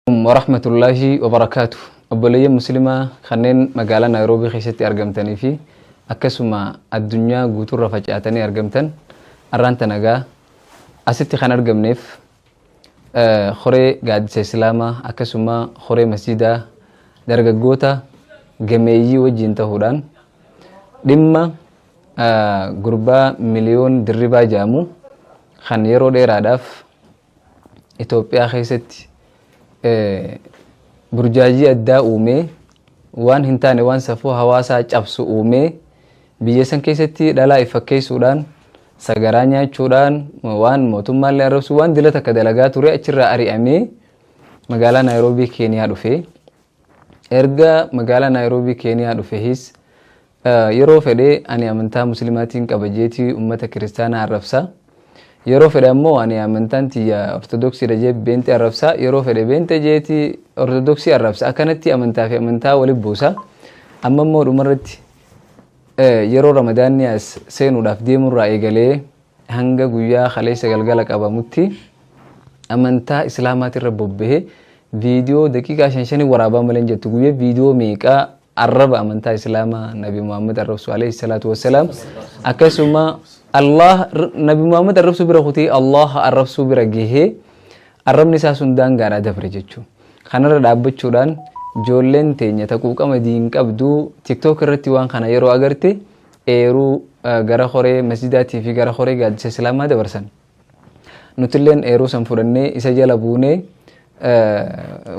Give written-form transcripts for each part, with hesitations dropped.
Warahmatullaahi wabarakaatu. Obboleeyyan Muslimaa kanneen magaalaa Naayiroobii keessatti argamtanii fi akkasuma addunyaa guutuurra facaatanii argamtan, arraan tanagaa asitti kan argamneef horee gaaddisa Islaamaa akkasuma horee masjidaa dargaggoota gameeyyii wajjin ta'uudhaan dhimma gurbaa Miliyoon Dirribaa jedhamu kan yeroo dheeraadhaaf Itoophiyaa keessatti burjaajii addaa uumee, waan hin taane, waan safuu hawaasaa cabsu uumee, biyya san keessatti dhalaa if fakkeessuudhaan, sagaraa nyaachuudhaan, waan mootummaallee arrabsu, waan dila takka dalagaa ture, achirraa ari'amee magaalaa Naayiroobii Keeniyaa dhufe. Erga magaalaa Naayiroobii Keeniyaa dhufeehis yeroo fedhee ani amantaa Muslimaatiin qaba jeetii uummata Kiristaanaa arrabsa. Yeroo fedhe ammoo ani amantaan tiyya Ortodoksiidha jee beenxee arrabsa. Yeroo fedhe beenxee jeetii Ortodoksii arrabsa. Akkanatti amantaa fi amantaa walitti buusa. Amma immoo dhumarratti yeroo Ramadaanni as seenuudhaaf deemurraa eegalee hanga guyyaa kaleessa galgala qabamutti amantaa Islaamaatirra bobbahee viidiyoo daqiiqaa shan shanii waraabaa malee hin jettu, guyyaa viidiyoo meeqaa arraba amantaa Islaamaa, Nabi Muhammad arrabsu alayhi salaatu wassalaam, akkasuma Allah Nabi Muhammad arrabsuu bira kutee Allah arrabsuu bira gahee, arrabni isaa sun daangaadhaa dabre jechuudha. Kanarra dhaabbachuudhaan ijoolleen teenya taquuqama diin qabdu TikTok irratti waan kana yeroo agarte eeruu gara horee masjidaatii fi gara horee gaaddisa Islaamaa dabarsan. Nutilleen eeruu san fudhannee isa jala buunee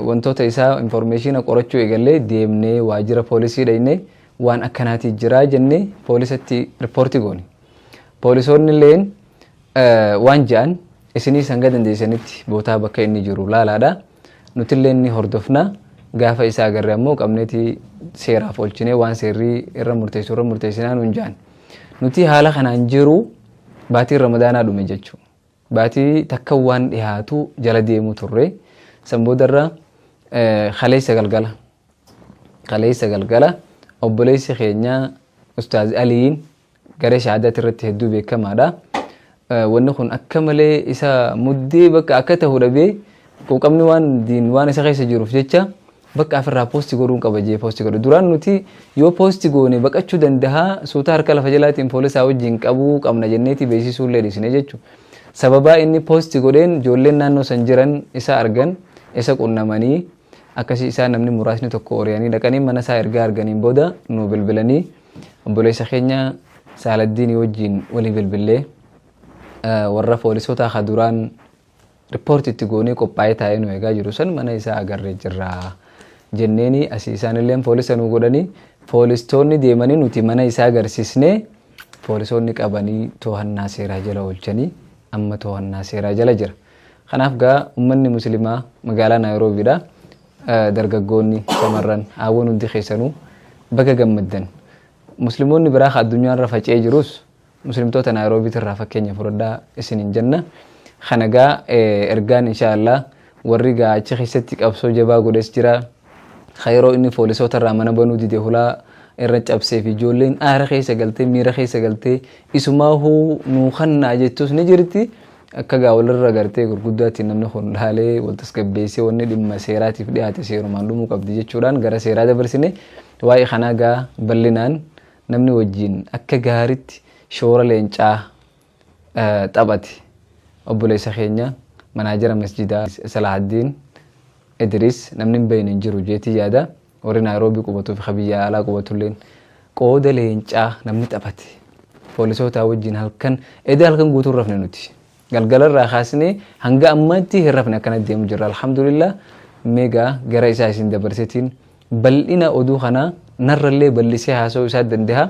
wantoota isaa information qorachuu eegallee, deemnee waajjira poolisii dhaynee, waan akkanaatii jiraa jennee poolisatti riippoortii goone. Poolisoonni illeen waan ja'an, isinii hanga dandeessanitti bootaa bakka inni jiru laalaadha. Nutillee ni hordofna. Gaafa isaa agarre ammoo qabneeti seeraaf oolchinee waan seerrii irra murteessu irra murteessinaa nuun ja'an. Nuti haala kanaan jiru baatiin Ramadaanaa dhume jechuudha. Baatii takka waan dhiyaatu jala deemuu turre. San boodarra kaleessa galgala. Kaleessa galgala obboleessi keenya Ustaaz Aliin garee shahaadaati irratti hedduu beekamaadha. Wanni kun akka malee isa muddee bakka akka ta'u dhabee, quuqamni waan diin waan isa keessa jiruuf jecha bakka ofirraa poosti godhuun qaba jee poosti godhu. Duraan nuti yoo poosti goone baqachuu danda'a, suuta harka lafa jalaatiin poolisaa wajjin qabuu qabna jenneeti beeksisuu illee dhiisne jechuudha. Sababaa inni poosti godheen ijoolleen naannoo san jiran isa argan, isa qunnamanii, akkasii isaa namni muraasni tokko ori'anii dhaqanii mana isaa ergaa arganiin booda nu bilbilanii, obboleessa keenya Saaladdiinii wajjin walii bilbillee, warra poolisoota ka duraan riippoortii itti goonee qophaa'ee taa'ee nu eegaa jiru san mana isaa agarree jirra jenneeni, asii isaanillee poolisa nu godhanii, poolistoonni deemanii nuti mana isaa agarsiisnee, poolisoonni qabanii to'annaa seeraa jala oolchanii, amma to'annaa seeraa jala jira. Kanaaf gaa uummanni Muslimaa magaalaa Naayiroobiidha. Dargaggoonni, shamarran, haawwan hundi keessanuu baga gammaddan. Musliimoonni biraa ka addunyaarra faca'ee jirus Muslimtoota Naayiroobiitirraa fakkeenya fudhadhaa isiniin jenna. Kana gaa ergaan inshaallah warri gaa achi keessatti qabsoo jabaa godhes jira. Ka yeroo inni poolisoota irraa mana banuu dide hulaa irra cabsee fi ijoolleen aara keessa galtee, miira keessa galtee isumaahuu nuu kannaa jettus ni jirti. Akka gaa walirra gartee gurguddaatti namni kun dhaalee wal tasgabbeessee, wanni dhimma seeraatiif dhiyaate seerumaan dhumuu qabdi jechuudhaan gara seeraa dabarsine. Waa'ee kanaa gaa bal'inaan namni wajjin akka gaaritti shoora leencaa taphate obboleessa keenya manaajara masjidaa Salahaddiin Idris, namni hin beekne hin jiru jeetii yaada. Warri Naayiroobii qubatuu fi biyya alaa qubatulleen qooda leencaa namni taphate. Poolisoota wajjin halkan edee halkan guutuu rafne nuti. Galgalarraa kaasnee hanga ammaatti hin rafne, akkana deemu jirra, alhamdulillah. Meegaa gara isaa isin dabarsetiin bal'ina oduu kanaa narrallee bal'isee haasa'uu isaa danda'a.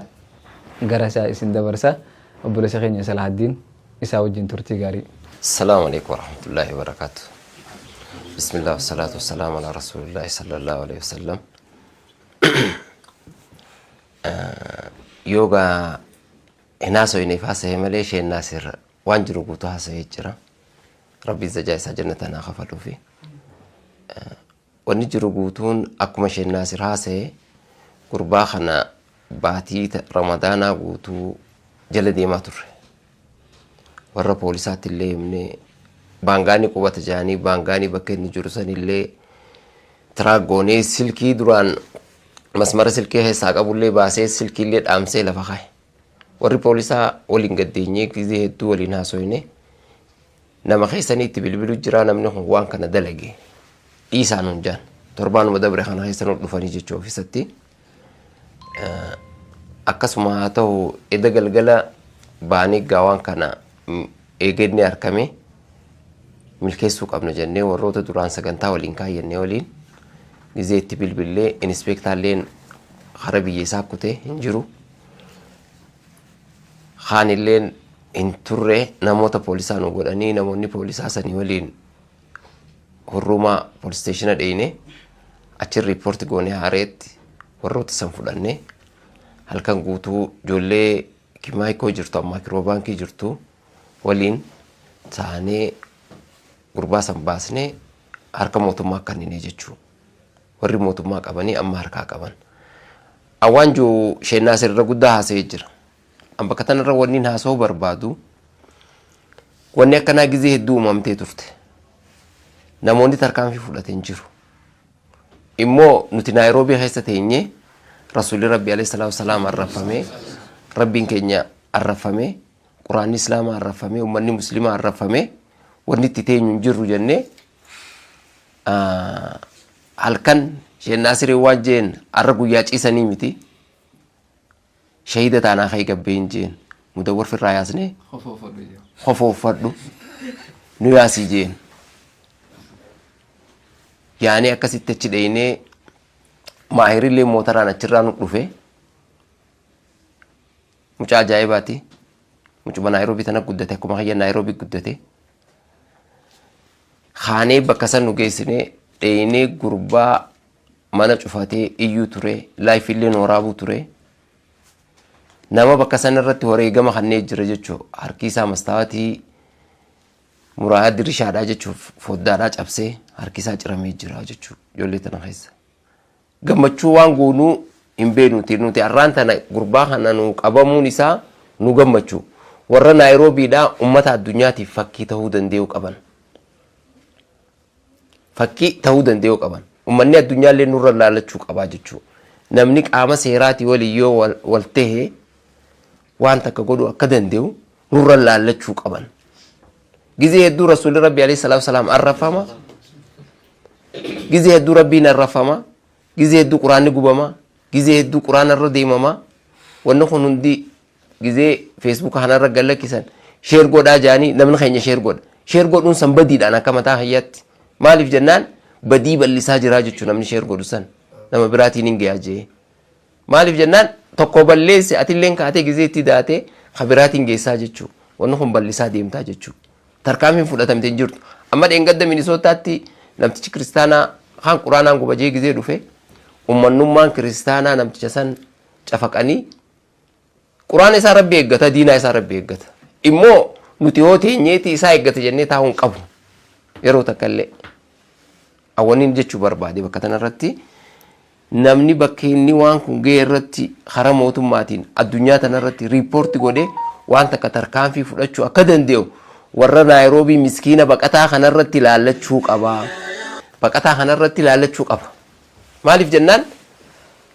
Gara isaa isin dabarsa, obboleessa keenya Salahaddiin, isaa wajjin turtii gaarii. السلام عليكم ورحمة الله وبركاته. بسم الله والصلاة والسلام على رسول الله صلى الله عليه وسلم. Yoogaa hin haasofneef haasa'e malee isheen Naasir waan jiru guutuu haasa'ee jira. Rabbi zajaa isaa jannata naa kafaluufi. Wanni jiru guutuun akkuma isheen Naasir haasa'e, gurbaa kana baatii Ramadaanaa guutuu jala deemaa turre. Warra poolisaatti illee himnee, baangaanii qubata jedhanii, baangaanii bakka inni jiru sanillee Track goonee silkii duraan masmara silkii keessaa qabullee baasee silkiillee dhaamsee lafa kaa'e. Warri poolisaa waliin gaddeenyee gizee hedduu waliin haasoyne, nama keessanii itti bilbilu jira, namni kun waan kana dalage dhiisaa nuun jaan. Torbaanuma dabre kana keessa nu dhufanii jechuu ofiisatti. Akkasuma haa ta'u, edda galgala baanii gaa waan kana eegannee argame milkeessuu qabna jennee warroota duraan sagantaa waliin kaayyannee waliin gizee itti bilbillee, inspectorlleen kara biyya isaa kutee hin jiru. Kaanilleen hin turre. Namoota poolisaa nu godhanii, namoonni poolisaa sanii waliin Hurrumaa police stationa dheeyne, achi report goonee haareetti warroota san fudhannee halkan guutuu ijoollee Kimaayikoo jirtu, ammaa kiroo baankii jirtu waliin taanee gurbaa san baasnee harka mootummaa kannine jechuu. Warri mootummaa qabanii amma harkaa qaban. Awwaan jiru Sheennaa sirra guddaa haasa'ee jira. An bakka tanarra wanni haasa'uu barbaadu, wanni akkanaa gizee hedduu uumamtee turte. Namoonni tarkaanfii fudhate hin jiru. Immoo nuti Naayiroobii keessa teenyee Rasuulli Rabbi alayhi salaatu wasalaam arrafamee, Rabbiin keenya arrafamee, Quraanni Islaamaa arrafamee, uummanni Musliimaa arrafamee, wanni itti teenyu hin jirru jennee halkan Sheennaa Siree waan jeen arra guyyaa ciisanii miti. Shahida taanaa ka'ii gabbee hin jeen. Mudawwar firraa yaasnee kofoofadhu nu yaasii jeen. Yaanee akkasitti achi dheeynee, maahirillee mootaraan achirraa nu dhufe. Mucaa ajaa'ibaati. Mucuma Naayiroobii tana guddate, akkuma kiyya Naayiroobii guddate. Kaanee bakka san nu geessinee dheeynee, gurbaa mana cufatee iyyuu ture, liveillee nu waraabuu ture. Nama bakka san irratti wareegama kanneen jira jechuun harki isaa mastaawatii muraayaa dirishaadhaa jechuuf foddaadhaa cabsee harki isaa ciramee jira jechuudha ijoollee tana keessa. Gammachuu waan goonuu hin beeknuti nuti har'aan tana gurbaa kana nu qabamuun isaa nu gammachuu. Warra Naayiroobiidhaa uummata addunyaatiif fakkii ta'uu danda'uu qaban. Fakkii ta'uu danda'uu qaban. Uummanni addunyaallee nurra laalachuu qabaa jechuudha. Namni qaama seeraatii waliin yoo wal tahe waan takka godhuu akka danda'u nurra laallachuu qaban. Gizee hedduu Rasuulli Rabbi alayhi salaatu salaam arrafama. Gizee hedduu Rabbiin arrafama. Gizee hedduu Quraanni gubama. Gizee hedduu Quraana irra deemama. Wanni kun hundi gizee Facebooka kanarra gallakkisan share godhaa jaanii, namni keenya share godha. Share godhuun san badiidhaan akka mataa kiyyaatti. Maaliif jennaan, badii bal'isaa jiraa jechuun namni share godhu san nama biraatiin hin gayaa jee. Maaliif jennaan, tokko balleesse atilleen kaatee gizee itti daatee ka biraatiin geessaa jechuu. Wanni kun bal'isaa deemtaa jechuu. Tarkaanfiin fudhatamte hin jirtu. Amma dheengadda Minisootaatti namtichi kiristaanaa kaan Quraanaan gubajee gizee dhufe, ummannummaan kiristaanaa namticha san cafaqanii. Quraana isaa Rabbi eeggata, diinaa isaa Rabbi eeggata. Immoo nuti yoo teenyeeti isaa eeggata jennee taa'uu hin qabnu. Yeroo takka illee. Awwanni jechuu barbaade bakka tanarratti, namni bakka inni waan kun ga'e irratti karaa mootummaatiin addunyaa tanarratti report godhee waan takka tarkaanfii fudhachuu akka danda'u warra Naayiroobii miskiina baqataa kanarratti ilaallachuu qaba. Baqataa kanarratti ilaallachuu qaba. Maaliif jennaan,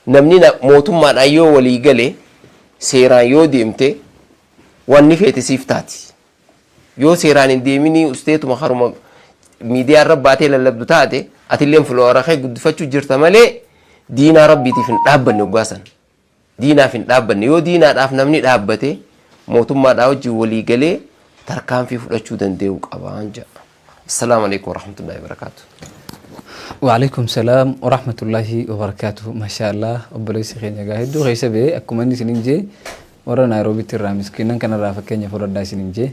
namni mootummaadhaan yoo walii gale, seeraan yoo deemte, wanni feete siif taati. Yoo seeraan hin deeminii usteetuma haruma miidiyaa irra baatee lallabdu taate, atilleen fuula kee guddifachuu jirta malee diinaa Rabbiitiif hin dhaabbanne hoggaasan. Diinaaf hin dhaabbanne. Yoo diinaadhaaf namni dhaabbate, mootummaadhaa wajjin walii galee tarkaanfii fudhachuu danda'uu qabaan jedha. Assalaamu alaikum warahmatullahi wabarakaatu. وعليكم السلام ورحمة الله وبركاته. ما شاء الله, obboleessi keenya gaa hedduu keessa ba'e. Akkuma inni isinin jee, warra Naayiroobitti irraa miskiinan kanarraa fakkeenya fudhadhaa isinin jee.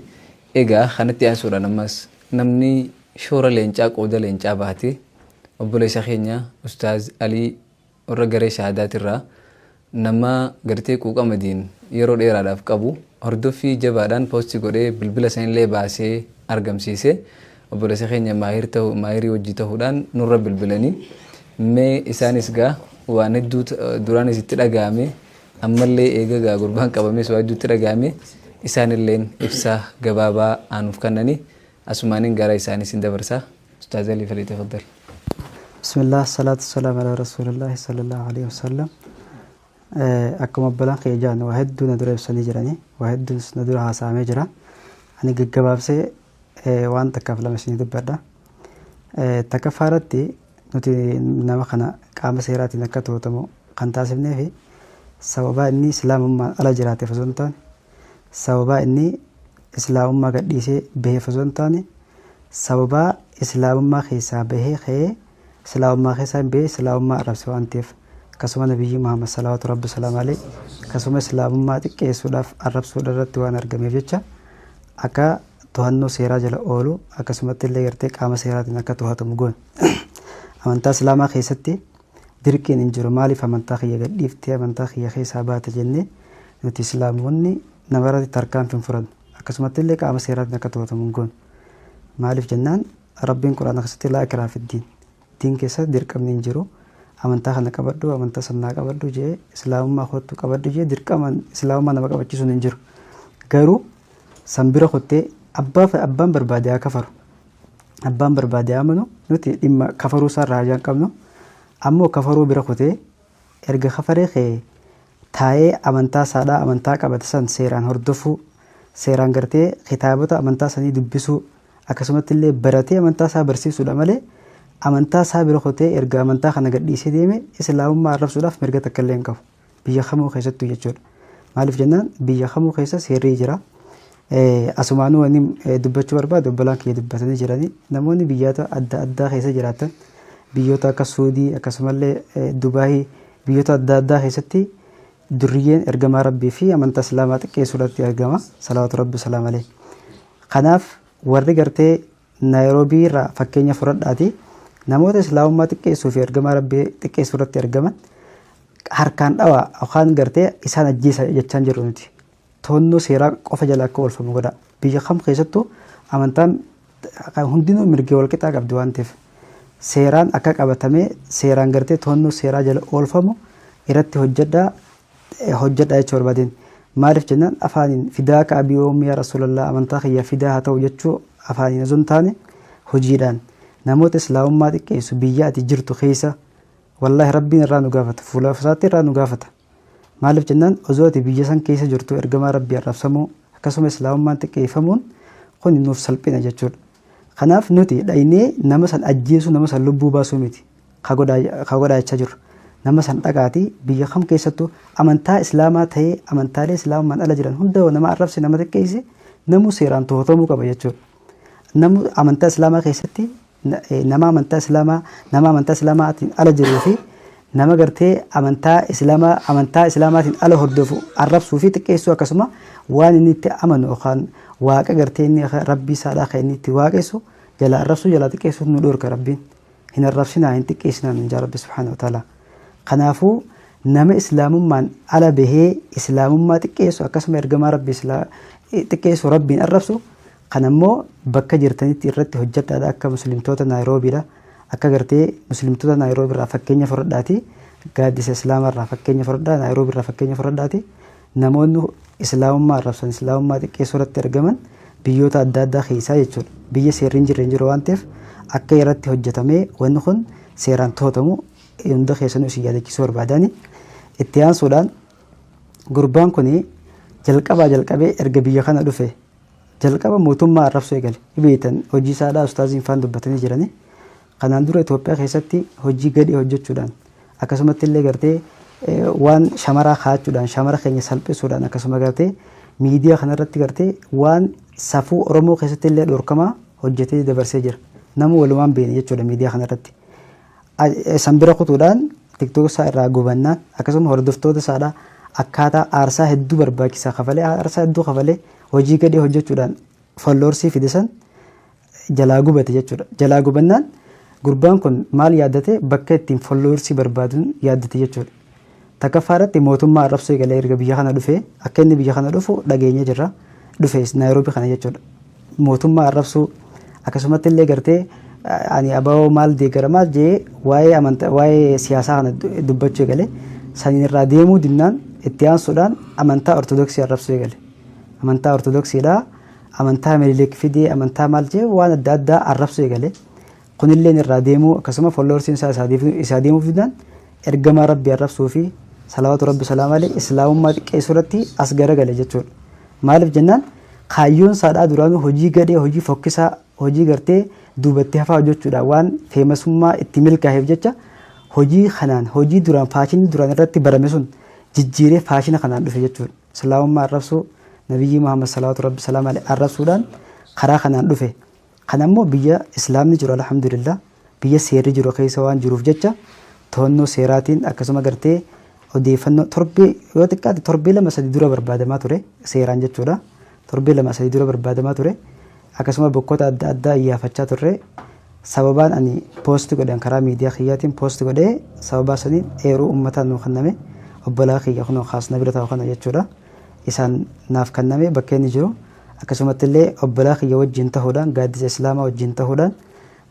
Egaa kanatti aansuudhaan ammas namni shoora leencaa, qooda leencaa baate, obboleessa keenya Ustaaz Alii warra garee shahaadaatirraa, nama gartee quuqama diin yeroo dheeraadhaaf qabu, hordoffii jabaadhaan post godhee bilbila sanillee baasee argamsiise, obboleessa keenya Maahir ta'u, Maahirii wajji ta'uudhaan nurra bilbilanii, mee isaanis gaa waan hedduu duraanis itti dhaga'ame, ammallee eega gaa gurbaan qabames waa hedduutti dhaga'ame, isaanilleen ibsa gabaabaa aanuuf kennanii asumaaniin gara isaanis hin dabarsaa. Ustaaz Alii, فليتفضل. Bismillah, salaatu salaam ala rasuulillahi sallallahu alaihi wasallam. Akkuma obbolaan kiyya jaan waa hedduu na dura ibsanii jiranii, waa hedduunis na dura haasa'amee jira. Ani gaggabaabsee waan takkaaf lama isinii dubbadha. Takkaffaa irratti nuti nama kana qaama seeraatiin akka to'atamu kan taasifnee fi sababaa inni islaamummaan ala jiraateef osoo hin taane, sababaa inni islaamummaa gadhiisee baheef osoo hin taane, sababaa islaamummaa keessaa bahee ka'ee islaamummaa keessaa bahee islaamummaa arrabse waan ta'eef, akkasuma nabiyyi Muhammad salawaatu rabbi salaam alayhi akkasuma islaamummaa xiqqeessuudhaaf arrabsuudha irratti waan argameef jecha akka to'annoo seeraa jala oolu, akkasumatti illee gartee qaama seeraatiin akka to'atamu goone. Amantaa islaamaa keessatti dirqiin hin jiru. Maaliif amantaa kiyya gadhiiftee amantaa kiyya keessaa baate jennee nuti islaamonni namarratti tarkaanfii hin fudhannu. Akkasumatti illee qaama seeraatiin akka to'atamu hin goonu. Maaliif jennaan Rabbiin quraana keessatti laa ikraaha fiddiin, diin keessatti dirqamni hin jiru. Amantaa kana qabadhu, amantaa sannaa qabadhu jee, islaamummaa kottu qabadhu jee dirqamaan islaamummaa nama qabachiisuun hin jiru. Garuu san bira kottee abbaan barbaade haa kafaru, abbaan barbaade haa amanu, nuti dhimma kafaruu isaa irraa hajaa hin qabnu. Ammoo kafaruu bira kutee erga kafaree ka'ee taa'ee amantaa isaadhaa amantaa qabate san seeraan hordofuu, seeraan gartee kitaabota amantaa sanii dubbisuu, akkasumatti illee baratee amantaa isaa barsiisuudha malee, amantaa isaa bira kutee erga amantaa kana gadhiisee deeme islaamummaa arrabsuudhaaf mirga takka illee hin qabu. Biyya kamuu keessattuu jechuudha. Maaliif jennaan biyya kamuu keessa seerri jira. Asumaanuu wanni dubbachuu barbaadu obbolaan kiyya dubbatanii jiranii, namoonni biyyoota adda addaa keessa jiraatan, biyyoota akka Suudii akkasumallee Dubaayii, biyyoota adda addaa keessatti durriyyeen ergamaa Rabbii fi amantaa islaamaa xiqqeessuudhaatti argama. Salawaatu Rabbi salaam alayhi. Kanaaf warri gartee Naayiroobii irraa fakkeenya fudhadhaati namoota islaamummaa xiqqeessuu fi ergamaa Rabbii xiqqeessuu irratti argaman harkaan dhawaa yookaan gartee isaan ajjeesa jechaan jirru nuti. To'annoo seeraa qofa jala akka oolfamu godha. Biyya kam keessattuu amantaan hundinuu mirga walqixaa qabdi waan ta'eef seeraan akka qabatamee seeraan gartee to'annoo seeraa jala oolfamu irratti hojjedhaa hojjedhaa jechuu barbaadeen. Maaliif jennaan afaaniin fidaa ka abii uummi yaa rasuulallah amantaa kiyya fidaa haa ta'u jechuu afaaniin osoo hin taane, hojiidhaan namoota islaamummaa xiqqeessu biyya ati jirtu keessa wallaahi Rabbiin irraa nu gaafata, fuula isaatti irraa nu gaafata. Maaliif jennaan osoo ati biyya san keessa jirtu ergamaa Rabbii arrabsamuu akkasuma islaamummaan xiqqeeffamuun kun nuuf salphina jechuudha. Kanaaf nuti dhaynee nama san ajjeesuu, nama san lubbuu baasuu miti ka godhaa jechaa jirru. Nama san dhaqaatii biyya kam keessattuu amantaa islaamaa ta'ee amantaalee islaamummaan ala jiran hunda nama arrabse, nama xiqqeesse namuu seeraan to'atamuu qaba jechuudha. Namu amantaa islaamaa keessatti nama amantaa islaamaa, nama amantaa islaamaatiin ala jiruu fi nama gartee amantaa islaamaa amantaa islaamaatiin ala hordofu arrabsuu fi xiqqeessuu, akkasuma waan inni itti amanu yookaan waaqa gartee inni rabbii isaadhaa kan inni itti waaqessu jala arrabsuu jala xiqqeessuu nu dhorka Rabbiin. Hin arrabsinaa, hin xiqqeessinaa nun jaa Rabbi subhaanahu wa ta'ala. Kanaafuu nama islaamummaan ala bahee islaamummaa xiqqeessu akkasuma ergamaa Rabbi xiqqeessu, Rabbiin arrabsu kan ammoo bakka jirtanitti irratti hojjedhaadha. Akka muslimtoota Naayiroobiidha. Akka gartee muslimtoota Naayiroobii irraa fakkeenya fudhadhaati. Gaaddisa islaamaa irraa fakkeenya fudhadhaa, Naayiroobii irraa fakkeenya fudhadhaati. Namoonni islaamummaa arrabsan, islaamummaa xiqqeessuu irratti argaman biyyoota adda addaa keessaa jechuudha. Biyya seerri hin jirre hin jiru waan ta'eef akka irratti hojjetamee wanni kun seeraan to'atamu hunda keessanuu isin yaadachiisuu barbaadani. Itti aansuudhaan gurbaan kun jalqabaa jalqabee erga biyya kana dhufe jalqaba mootummaa arrabsuu eegale. Beektan hojii isaadhaa ustaaziin faan dubbatanii jirani. Kanaan dura Itoophiyaa keessatti hojii gadhee hojjechuudhaan, akkasumatti illee gartee waan shamaraa kaa'achuudhaan, shamara keenya salphisuudhaan, akkasuma gartee miidiyaa kanarratti gartee waan safuu Oromoo keessatti illee dhorkamaa hojjetee dabarsee jira. Nama walumaan beene jechuudha miidiyaa kanarratti. San bira kutuudhaan TikTok isaa irraa gubannaan akkasuma hordoftoota isaadhaa akkaataa aarsaa hedduu barbaachisaa kafalee, aarsaa hedduu kafalee hojii gadhee hojjechuudhaan folloorsii fide san jalaa gubate jechuudha. Jalaa gubannaan gurbaan kun maal yaaddate? Bakka ittiin folloorsii barbaaduun yaaddate jechuudha. Takkaffaa irratti mootummaa arrabsuu eegalee erga biyya kana dhufee, akka inni biyya kana dhufu dhageenyee jirra. Dhufees Naayiroobii kana jechuudha. Mootummaa arrabsuu akkasumatti illee gartee ani aba'oo maal deeggara maal jee waa'ee amantaa waa'ee siyaasaa kana dubbachuu eegale. Saniin irraa deemuu dinnaan itti aansuudhaan amantaa Ortodoksii arrabsuu eegale. Amantaa Ortodoksiidhaa, amantaa Minilik fidee, amantaa maal jee waan adda addaa arrabsuu eegale. Kunilleen irraa deemuu akkasuma followersiin isaa isaa deemuuf didaan ergamaa rabbii arrabsuu fi salawaatu rabbi salaam alayhi islaamummaa xiqqeessuu irratti as garagale jechuudha. Maaliif jennaan kaayyoon saadhaa duraanuu hojii gadhee, hojii fokkisaa, hojii gartee duubatti hafaa hojjechuudha waan famousummaa itti milkaa'eef jecha hojii kanaan hojii duraan faashinii duraan irratti barame sun jijjiiree faashina kanaan dhufe jechuudha. Islaamummaa arrabsuu, Nabiyyi Muhammad salawaatu rabbi salaam alayhi arrabsuudhaan karaa kanaan dhufe. Kana immoo biyya islaamni jiru, alhamdulillah, biyya seerri jiru keessa waan jiruuf jecha to'annoo seeraatiin akkasuma gartee odeeffannoo torbee yoo xiqqaate torbee 2-3 dura barbaadamaa ture seeraan jechuudha. Torbee 2-3 dura barbaadamaa ture. Akkasuma bakkoota adda addaa iyyaafachaa turre. Sababaan ani post godhan karaa miidiyaa kiyyaatiin post godhee sababaa saniin eeruu uummataan nuu kenname, obbolaa kiyya kunoo kaasna bira taa'u kana jechuudha. Isaan naaf kenname bakka inni jiru. Akkasumatti illee obbolaa kiyya wajjin ta'uudhaan, gaaddisa islaamaa wajjin ta'uudhaan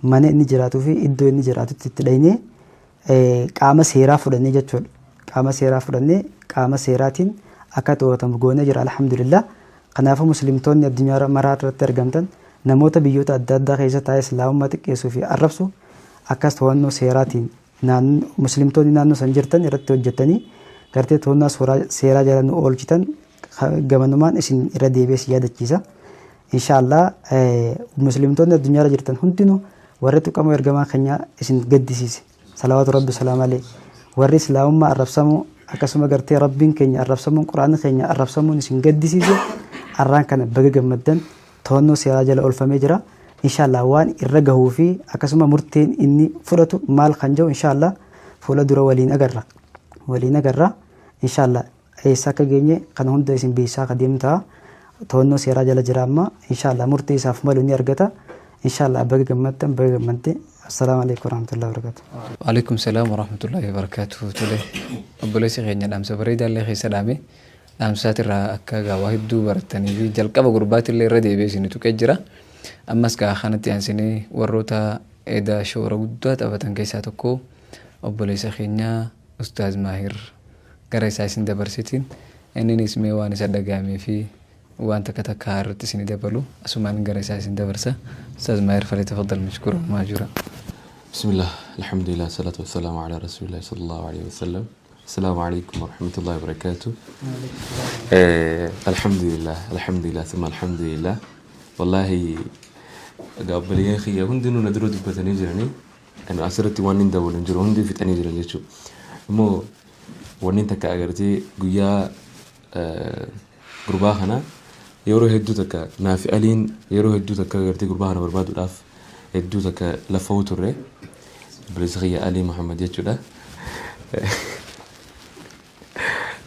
mana inni jiraatuu fi iddoo inni jiraatutti itti dhaynee qaama seeraa fudhannee jechuudha. Qaama seeraa fudhannee qaama seeraatiin akka to'atamu goonee jira, alhamdulillah. Kanaafuu muslimtoonni addunyaa maraa irratti argamtan, namoota biyyoota adda addaa keessa taa'ee islaamummaa xiqqeessuu fi arrabsu akkas to'annoo seeraatiin muslimtoonni naannoo san jirtan irratti hojjetanii gartee to'annaa seeraa jala nu oolchitan gamanumaan isin irra deebi'ee si yaadachiisa. Inshaallah, muslimtoonni addunyaa irra jirtan hundinuu warri tuqamoo ergamaa keenyaa isin gaddisiise, salawaatu rabbi salaam alayhi, warri islaamummaa arrabsamuu akkasuma gartee rabbiin keenya arrabsamuun, quraanni keenya arrabsamuun isin gaddisiise, arraan kana baga gammaddan. To'annoo seeraa jala oolfamee jira. Inshaallah, waan irra gahuu fi akkasuma murteen inni fudhatu maal kan jiru inshaallah fuula dura waliin agarra. Inshaallah, eessa akka geenye kana hunda isin beeksisaa akka deemu ta'a. To'annoo seeraa jala jira amma. Inshaallah, murtee isaaf malu ni argata. Inshaallah, baga gammaddan, baga gammadde. Assalaamu alaikum warahmatullahi wabarakatuh. Waalaikum salaam warahmatullahi wabarakatuh. Tole, obboleessi keenya dhaamsa bareedaa illee keessa dhaame. Dhaamsaatirraa akka gaawaa hedduu barattanii fi jalqaba gurbaatillee irra deebi'ee isin tuqee jira. Ammas gaa kanatti aansinee warroota edaa shoora guddaa taphatan keessaa tokko obboleessa keenya Ustaaz Maahir gara isaa isin dabarsitiin inninis mee waan isa dhaga'amee fi waan takka takka irratti isin dabalu asumaan gara isaa isin dabarsa. Ustaaz Maahir, فليتفضل مشكورا مأجورا. بسم الله، الحمد لله، الصلاة والسلام على رسول الله صلى الله عليه وسلم. السلام عليكم ورحمة الله وبركاته. الحمد لله، الحمد لله، ثم الحمد لله. والله obboleeyyan kiyya hundinuu na dura dubbatanii jiranii ani asirratti waan hin dabalu hin jiru, hundi fixanii jiran jechuudha. Immoo wanni takka agartee guyyaa gurbaa kana yeroo hedduu takka naafi aliin yeroo hedduu takka agartee gurbaa kana barbaaduudhaaf hedduu takka lafa'uu turre, obboleessa kiyya Alii Muhammad jechuudha.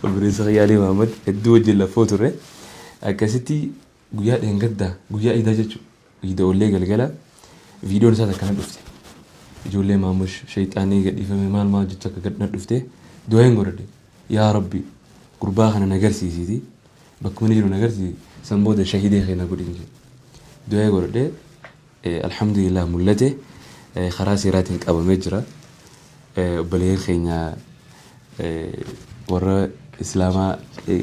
Obboleessa kiyya Alii Muhammad hedduu wajjin lafa'uu turre. Akkasitti guyyaa dheengaddaa, guyyaa iidaa jechuudha. Iida ollee galgala viidiyoon isaa takka na dhufte. Ijoollee maamush shayxaanii gadhiifame maal maal jettu akka na dhufte. Du'aa hin godhadhe. Yaa Rabbi, gurbaa kana na agarsiisiiti. Bakkuma inni jiru na agarsiisi. San booda shahidee kee na godhin jedhe. Du'aa godhadhe, alhamdulillah, mul'ate, karaa seeraatiin qabamee jira. Obboleeyyan keenya warra islaamaa,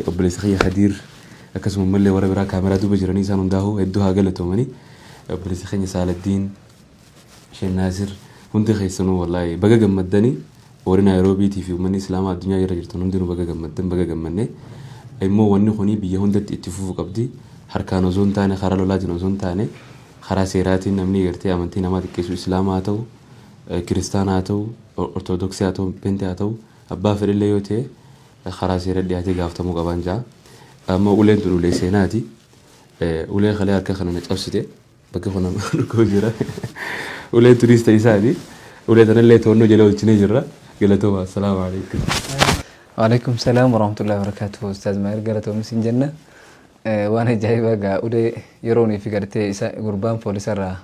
obboleessa kiyya Khadiir, akkasuma ammallee warra biraa kaameraa duuba jiranii isaan hundaa'uu hedduu haa galatoomanii. Obboleessa keenya Saaladdiin, Sheen Naasir, hundi keessanuu wallaahi baga gammaddanii. Warri Naayiroobiitii fi uummanni islaamaa addunyaa irra jirtan hundinuu baga gammaddan, baga gammanne. Immoo wanni kuni biyya hundatti itti fufuu qabdi. Harkaan osoo hin taane, karaa lolaatiin osoo hin taane, karaa seeraatiin namni gartee amantii namaa xiqqeessu islaamaa haa ta'u, kiristaana haa ta'u, ortodoksii haa ta'u, pentee haa ta'u, abbaa fedhillee yoo ta'e karaa seera dhiyaatee gaafatamuu qaban ja'a. Amma uleen tun ulee seenaati. Ulee kalee harka kana na cabsite, bakka kun dhukkoo jira. Uleen tunis ta'e isaati. Ulee tanallee to'annoo jala oolchinee jirra. Galatooma. Assalaamu alaikum. Waalaikum salaam warahmatullahi wabarakatuh. Ustaaz Maahir, galatoomi sin jenna. Waan ajaa'ibaa gaa ulee yeroonii fi gartee isa gurbaan poolisarraa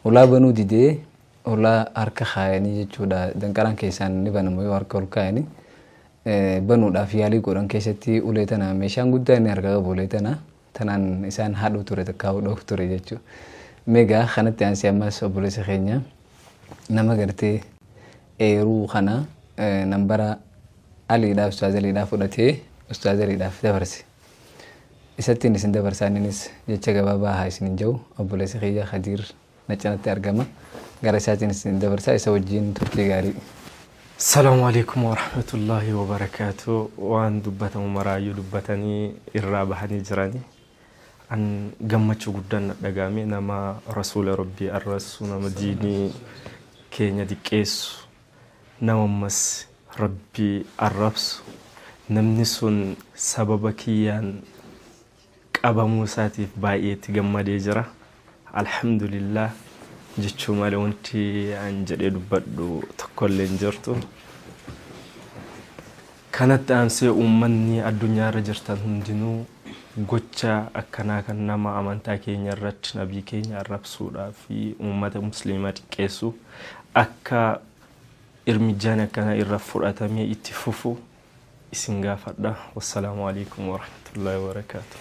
ulaa banuu didee ulaa harka kaayanii jechuudha. Danqaraan keessaan ni banamu yoo harka ol kaayanii banuudhaaf yaalii godhan keessatti ulee tana, meeshaan guddaa inni harka qabu ulee tana tanaan isaan haadhuu ture, takkaa dhoofu ture jechuudha. Meegaa kanatti aansee ammas obboleessa keenya nama gartee eeruu kana nambara Aliidhaaf, Ustaaz Aliidhaaf fudhatee Ustaaz Aliidhaaf dabarse. Isattiin isin dabarsaa, innis jecha gabaabaa haa isin hin jiru, obboleessa kiyya Khadiir. Na cinatti argama. Gara isaatiin isin dabarsaa, isa wajjin turtii gaarii. Salaamu alaikum warahmatullahi wabarakaatu. Waan dubbatamu maraayyuu dubbatanii irraa bahanii jiranii. An gammachuu guddaan na dhagahame. Nama rasuula rabbii arrassu, nama diinii keenya diqqeessu, nama ammas rabbii arrabsu, namni sun sababa kiyyaan qabamuu isaatiif baay'ee itti gammadee jira. Alhamdulillah jechuu malee wanti an jedhee dubbadhu tokkollee hin jirtu. Kanatti aansee uummanni addunyaa irra jirtan hundinuu gocha akkanaa kan nama amantaa keenya irratti nabii keenya arrabsuudhaa fi uummata musliimaa xiqqeessu akka irmijjaan akkanaa irra fudhatamee itti fufu isin gaafadha. Wassalaamu alaikum warahmatullahi wabarakaatu.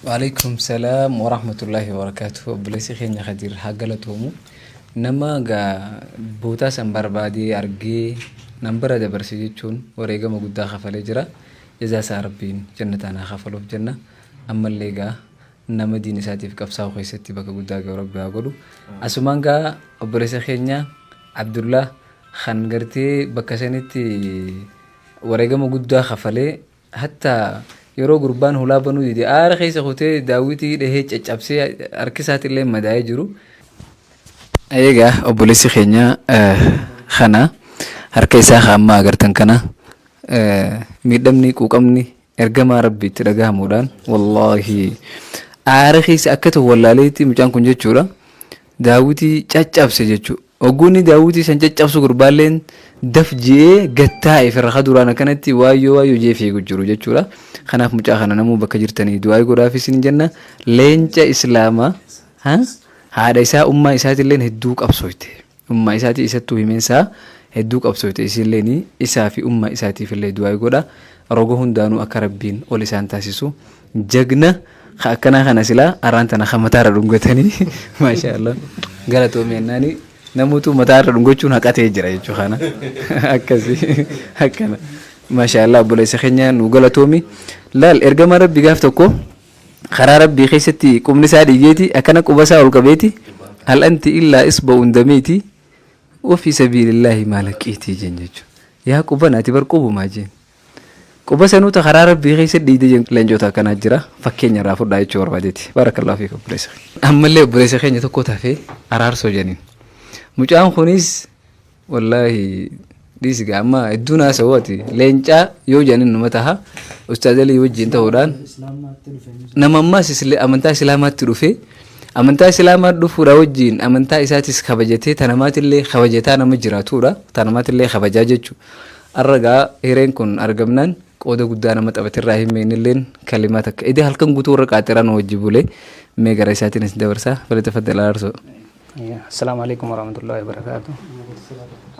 Waalaikum salaam warahmatullahi wabarakatuh. Obboleessi keenya Khadiir haa galatoomu. Nama gaa bootaa san barbaadee argee nan bira dabarse jechuun wareegama guddaa kafalee jira. Jazaa isaa Rabbiin jannataan haa kafaluuf jenna. Ammallee gaa nama diin isaatiif qabsaa'u keessatti bakka guddaa ga'u Rabbi haa godhu. Asumaan gaa obboleessa keenya Abdullah kan gartee bakka sanitti wareegama guddaa kafalee, hatta yeroo gurbaan hulaa banuu dide aara keessa kutee daawwitii dhahee caccabsee harki isaatillee madaa'ee jiru. Egaa obboleessi keenya kana harka isaa kan ammaa agartan kana miidhamni quuqamni ergamaa rabbi itti dhagahamuudhaan, wallaahi aara keessa akka ta'u wallaaleetti mucaan kun jechuudha daawwitii caccabse jechuudha. Ogguunni daawwitii san caccabsu gurbaalleen daf ji'ee gattaa'e firra duraan akkanatti waayyoo waayyoo jee fiigu jiru jechuudha. Kanaaf mucaa kana namuu bakka jirtanii du'aa godhaafis isin jenna. Leenca islaamaa haadha isaa ummaa isaatilleen hedduu qabsooyte. Ummaa isaatii isattuu himeensaa hedduu qabsooyte, isilleen isaa fi ummaa isaatiif illee du'aa godha. Roga hundaanuu akka rabbiin ol isaan taasisu. Jagna ka akkanaa kana silaa arraan tana ka mataarra dhungatanii, maasha Allah, galatoomii jennaani, namoota mataarra dhungachuun haqatee jira jechuu kana akkasii akkana. Maasha Allah, obboleessa keenya nu galatoomi. Laal, ergama rabbi gaaf tokko karaa rabbii keessatti qubni isaa dhiigeeti akkana quba isaa ol qabeeti, "Hal anti illaa isba'un damiiti wa fi sabiilillaahi maa laqiitii" jeen jechuudha. Yaa quban, ati bar qubumaa jeen. Quba sanuuta karaa rabbii keessa dhiigde jeen. Leencota akkanaa jira, fakkeenya irraa fudhaa jechuu barbaadeeti. Barakallahu fiik obboleessa keenya. Ammallee obboleessa keenya tokko tafee araarsoo jedhaniin. Mucaan kunis wallaahi dhiisi gaa, amma hedduun haasa'u, ati leencaa yoo jedhaniin numa taha. Ustaaz Alii wajjin ta'uudhaan nama ammaas amantaa islaamaatti dhufe, amantaa islaamaa dhufuudha wajjin amantaa isaatis kabajatee tanamaatillee kabajataa nama jiraatudha, tanamaatillee kabajaa jechuudha. Har'a gaa hireen kun argamnaan qooda guddaa nama taphatirraa hin meennilleen kalimaa takka idee halkan guutuu warra qaaxiraan wajji bulee mee gara isaatiin isin dabarsaa. Falatafaddal araarsoo. Assalaamu alaikum warahmatullahi wabarakatuh.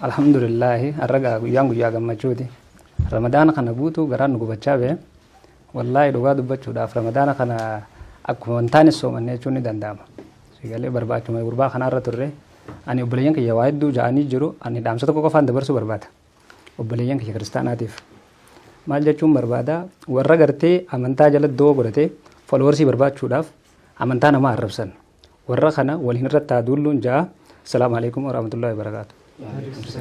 Alhamdulillahi, har'a guyyaan guyyaa gammachuuti. Ramadaana kana guutuu garaan nu gubachaa ba'e. Wallaahi dhugaa dubbachuudhaaf ramadaana kana akkuma wantaan soomanne jechuun ni danda'ama. Sigalee barbaachuma gurbaa kanarra turre. Ani obboleeyyan kiyya waa hedduu ja'anii jiru. Ani dhaamsa tokko qofaan dabarsuu barbaada. Obboleeyyan kiyya kiristaanaatiif. Maal jechuun barbaada? Warra gartee amantaa jala doo godhatee followersii barbaachuudhaaf amantaa namaa arrabsan. Warra kana waliin irratti haa duulluun ja'a. Assalaamu alaikum warahmatullahi wabarakatuh.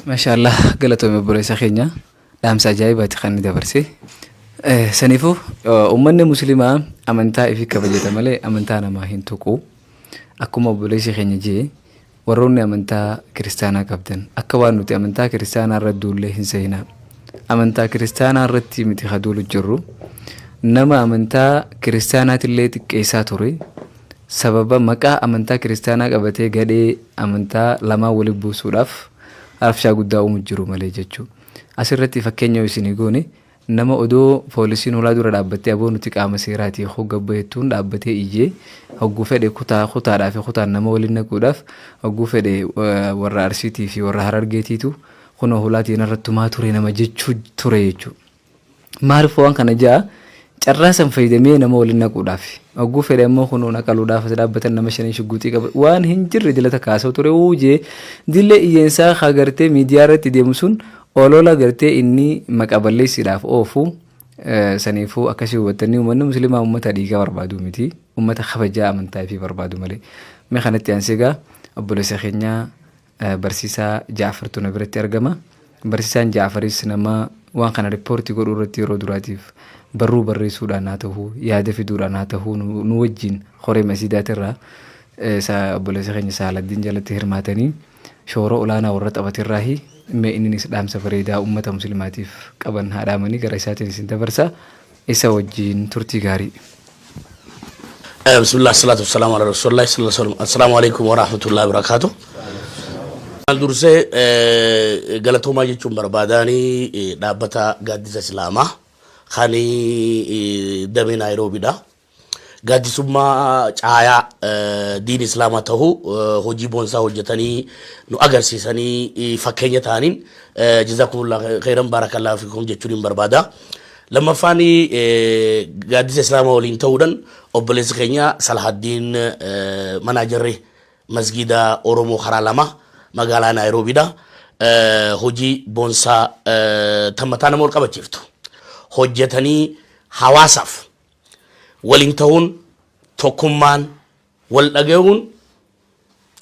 Maashaallah, galatoome obboleessa keenya, dhaamsa ajaa'ibaati kan inni dabarse. Saniifuu uummanni musliimaa amantaa ifii kabajata malee amantaa namaa hin tuqu. Akkuma obboleessi keenya jee, warroonni amantaa kiristaanaa qabdan akka waan nuti amantaa kiristaanaa irra duullee hin seenaa. Amantaa kiristaanaa irratti miti ka duulu jirru. Nama amantaa kiristaanaatillee xiqqeessaa ture. Sababa maqaa amantaa kiristaanaa qabatee gadhee amantaa lamaan walitti buusuudhaaf arfshaa guddaa uumu jiru malee jechuudha. Asirratti fakkeenya yoo isinii goone, nama odoo poolisiin hulaa dura dhaabbattee, "Aboo, nuti qaama seeraati," hogga bahettuun dhaabbatee iyyee, hogguu fedhe kutaa kutaadhaa fi kutaan nama waliin naquudhaaf, hogguu fedhe warra Arsiitii fi warra Harargeetiitu kunoo hulaatiin irratti tumaa ture nama jechuu ture jechuudha. Maaliif waan kana ja'a? Carraa san fayyadamee nama waliin naquudhaaf. Hogguu fedhe ammoo kunoo naqaluudhaaf as dhaabbatan nama shanii shugguxii qaba. Waan hin jirre dilata kaasoo ture uujee dillee iyyeensaa haa gartee miidiyaa irratti deemu sun olola gartee inni maqa balleessiidhaaf oofu. Saniifuu akkasii hubattanii, uummanni musliimaa uummata dhiigaa barbaadu miti, uummata kabajaa amantaa fi barbaadu malee. Mee kanatti aansee egaa obboleessa keenya barsiisaa Jaafartu na biratti argama. Barsiisaan Jaafaris nama waan kana riippoortii godhuu irratti yeroo duraatiif barruu barreessuudhaan haa ta'u, yaada fiduudhaan haa ta'u, nu wajjin horee masiidaatirraa obboleessa keenya Saaladdiin jalatti hirmaatanii shoora olaanaa warra taphatirraahi. Mee inninis dhaamsa bareedaa uummata musliimaatiif qaban haa dhaamanii gara isaatiin isin dabarsa. Isa wajjin turtii gaarii. Bismillah, salatu wassalamu ala rasulillah sallallahu alaihi wasallam. Assalamu alaikum wa rahmatullahi wa barakatuh. Dursee galatoomaa jechuun barbaadaanii dhaabbata Gaaddisa Islaamaa kan damee Naayiroobiidha. Gaaddisummaa caayaa diin Islaamaa ta'uu hojii boonsaa hojjetanii nu agarsiisanii fakkeenya ta'aniin jazakumullah khairan barakallahu fikum jechuun hin barbaada. Lammaffaan, Gaaddisa Islaamaa waliin ta'uudhaan obboleessi keenya Salahaddiin, manaajarri masgiida Oromoo karaa lama magaalaa Naayiroobiidha. Hojii boonsaa tan mataa nama ol qabachiiftu hojjetanii hawaasaaf waliin ta'uun, tokkummaan wal dhaga'uun,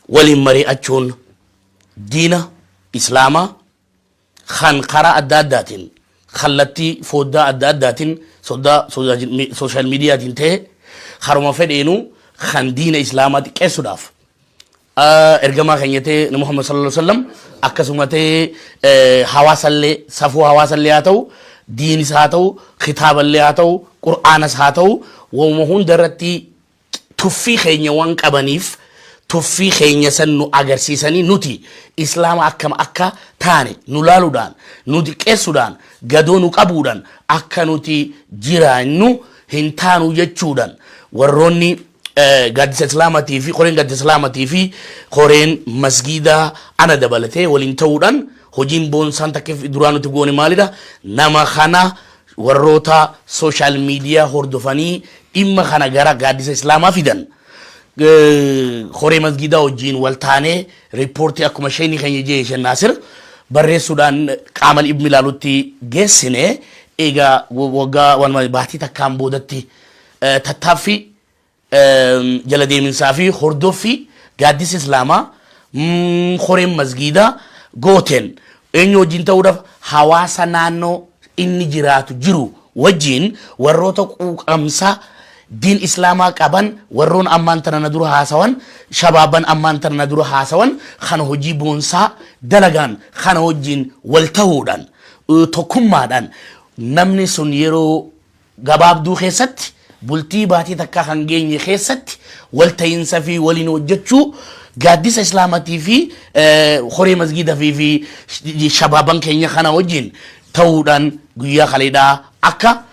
waliin mari'achuun diina Islaamaa kan karaa adda addaatiin, kallattii foddaa adda addaatiin, soddaa social mediaatiin ta'e, karuma fedheenuu kan diina Islaamaa xiqqeessuudhaaf, ergamaa keenya ta'e Muhammad sallallahu alaihi wasallam, akkasuma ta'e hawaasallee, safuu hawaasallee haa ta'u, diinis haa ta'u, kitaaballee haa ta'u, qur'aanas haa ta'u, waanuma hunda irratti tuffii keenya waan qabaniif, tuffii keenya san nu agarsiisanii nuti Islaama akkam akka taane nu laaluudhaan, nu xiqqeessuudhaan, gadoo nu qabuudhaan, akka nuti jiraannu hin taanu jechuudhaan, warroonni Gaaddisa Islaamatii fi koreen Gaaddisa Islaamatii fi koreen masgiidaa ana dabalatee waliin ta'uudhaan hojiin boonsaan takka duraa nuti goone maalidha? Nama kana warroota social media hordofanii dhimma kana gara Gaaddisa Islaamaa fidan, koree masgiidaa wajjin wal taanee riippoortii akkuma sheeni keenya jee Sheek Naasir barreessuudhaan qaama dhimmi ilaalutti geessine. Egaa waggaa waan baatii takkaan boodatti tattaaffii jala deeminsaa fi hordoffii Gaaddisa Islaamaa, koreen masgiidaa gooteen, eenyu wajjin ta'uudhaaf, hawaasa naannoo inni jiraatu jiru wajjin, warroota quuqamsa diin Islaamaa qaban, warroon ammaan tana na dura haasawan, shabaaban ammaan tana na dura haasawan, kana hojii boonsaa dalagaan kana wajjin wal ta'uudhaan, tokkummaadhaan, namni sun yeroo gabaabduu keessatti, bultii baatii takkaa kan geenye keessatti, walta'iinsa fi waliin hojjechuu Gaaddisa Islaamatii fi horee masgiida fi shabaaban keenya kana wajjin ta'uudhaan guyyaa kaleedhaa akka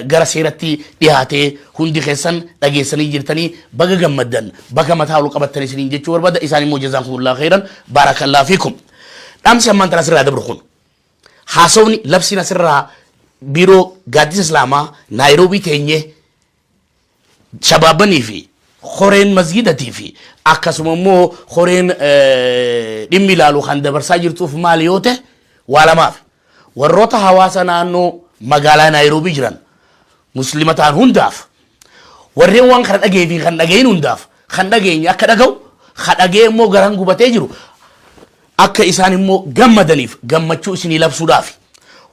gara seeratti dhiyaatee hundi keessan dhageessanii jirtanii. Baga gammaddan, baga mataa ol qabattan isiniin jechuu barbaada. Isaan immoo jazakumullah khairan barakallahu fiikum. Dhaamsi ammaan tana asirraa dabru kun, haasawni labsiin asirraa biiroo Gaaddisa Islaamaa Naayiroobii teenyee shabaabanii fi koreen masgiidatii fi akkasuma immoo koreen dhimmi ilaalu kan dabarsaa jirtuuf maali yoo ta'e, waa lamaaf: warroota hawaasa naannoo magaalaa Naayiroobii jiran muslima ta'an hundaaf, warreen waan kana dhagee fi kan dhagahin hundaaf, kan dhageenye akka dhaga'u, kan dhagee immoo garaan gubatee jiru akka isaan immoo gammadaniif gammachuu isinii labsuudhaaf,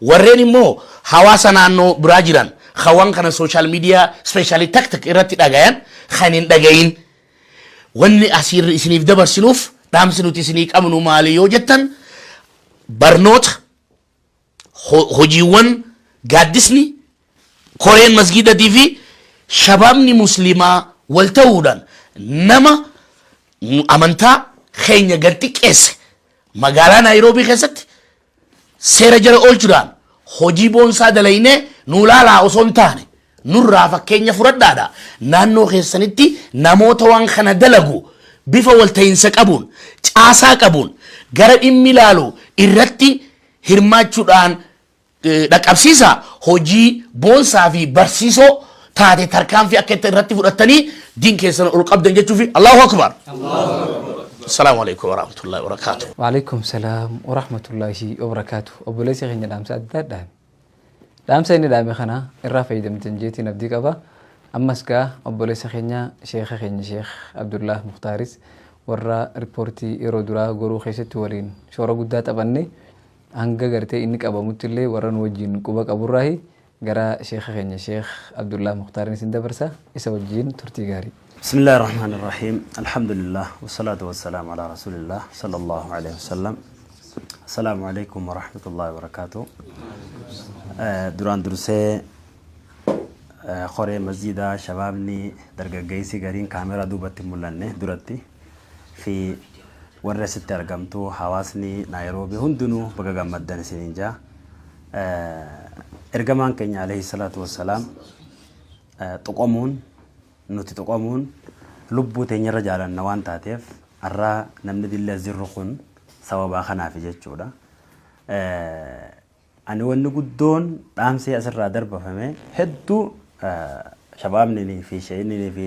warreen immoo hawaasa naannoo biraa jiran kan waan kana social media, especially TikTok irratti dhagayan, kan hin dhagayin, wanni asirra isiniif dabarsinuuf, dhaamsi nuti isinii qabnu maali yoo jettan, barnoota hojiiwwan gaaddisni, koreen masgiidatii fi shabaabni muslimaa wal ta'uudhaan nama amantaa keenya gad xiqqeesse magaalaa Naayiroobii keessatti seera jala oolchuudhaan hojii boonsaa dalaynee nu laalaa osoo hin taane, nurraa fakkeenya fudhadhaadha. Naannoo keessanitti namoota waan kana dalagu bifa walta'iinsa qabuun, caasaa qabuun gara dhimmi ilaalu irratti hirmaachuudhaan dhaqqabsiisa. Hojii boonsaa fi barsiisoo taate tarkaanfii akka irratti fudhattanii diin keessan ol qabdan jechuu fi Allahu akbar. Assalaamu alaikum warahmatullahi wabarakatuh. Waalaikum salaam warahmatullahi wabarakatuh. Obboleessi keenya dhaamsa addaa dhaame. Dhaamsa inni dhaame kana irraa fayyadamtan jeetiin abdii qaba. Ammas gaa obboleessa keenya sheeka keenya Sheekh Abdullah Muhtaaris warra riippoortii yeroo duraa goruu keessatti waliin shoora guddaa taphanne hanga gartee inni qabamutti illee warra nu wajjin quba qaburraahi gara sheeka keenya Sheekh Abdullah Muhtaarin isin dabarsa isa wajjin turtii gaarii. بسم الله الرحمن الرحيم، الحمد لله والصلاة والسلام على رسول الله صلى الله عليه وسلم. السلام عليكم ورحمة الله وبركاته. Duraan dursee koree masjidaa, shabaabni dargaggeessi gariin kaameraa duubatti hin mul'anne duratti fi warri asitti argamtu, hawaasni Naayiroobii hundinuu baga gammaddan isiniin jaa. Ergamaan keenya alayhi salaatu wassalaam tuqamuun, nuti tuqamuun lubbuu teenyarra jaalanna waan taateef, har'aa namni dillee as jirru kun sababaa kanaaf jechuudha. Ani wanni guddoon dhaamsee asirraa darbafame hedduu shabaabni fi sheeyinii fi